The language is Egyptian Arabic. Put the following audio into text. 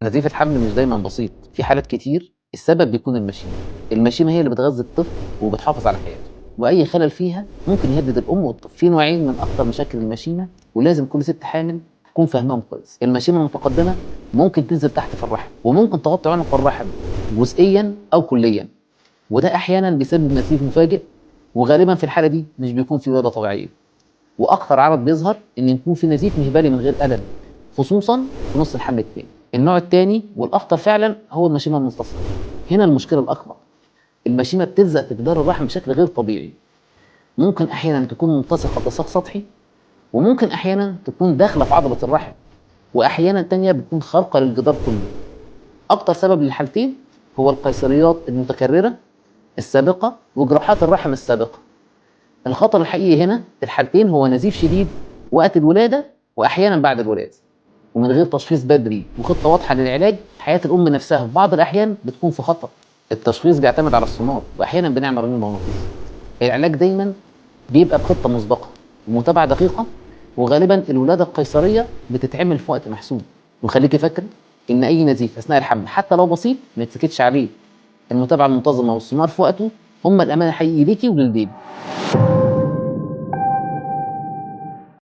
نزيف الحمل مش دايما بسيط، في حالات كتير السبب بيكون المشيمة. المشيمة هي اللي بتغذي الطفل وبتحافظ على حياته، وأي خلل فيها ممكن يهدد الأم والطفل. في نوعين من أخطر مشاكل المشيمة ولازم كل ست حامل تكون فاهماهم كويس. المشيمة المتقدمة ممكن تنزل تحت في الرحم، وممكن تغطي عنق الرحم جزئيا أو كليا، وده أحيانا بيسبب نزيف مفاجئ، وغالبا في الحالة دي مش بيكون في ولادة طبيعية. وأكثر عرض بيظهر إن يكون في نزيف مهبلي من غير ألم، خصوصا في نص الحمل الثاني. النوع الثاني والأخطر فعلا هو المشيمة الملتصقة. هنا المشكلة الأكبر، المشيمة بتلزق في جدار الرحم بشكل غير طبيعي. ممكن أحيانا تكون ملتصقة بلصاق سطحي، وممكن أحيانا تكون داخلة في عضلة الرحم، وأحيانا تانية بتكون خارقة للجدار كله. أكتر سبب للحالتين هو القيصريات المتكررة السابقة وجراحات الرحم السابقة. الخطر الحقيقي هنا في الحالتين هو نزيف شديد وقت الولادة وأحيانا بعد الولادة، ومن غير تشخيص بدري وخطة واضحة للعلاج حياة الأم نفسها في بعض الأحيان بتكون في خطر. التشخيص بيعتمد على السونار، وأحيانا بنعمل رنين مغناطيسي. العلاج دايما بيبقى بخطة مسبقة ومتابعة دقيقة، وغالبا الولادة القيصرية بتتعمل في وقت محسوب. وخليكي فاكرة إن أي نزيف أثناء الحمل حتى لو بسيط ما يتسكتش عليه. المتابعة المنتظمة والسونار في وقته هم الأمان الحقيقي ليكي وللبيبي.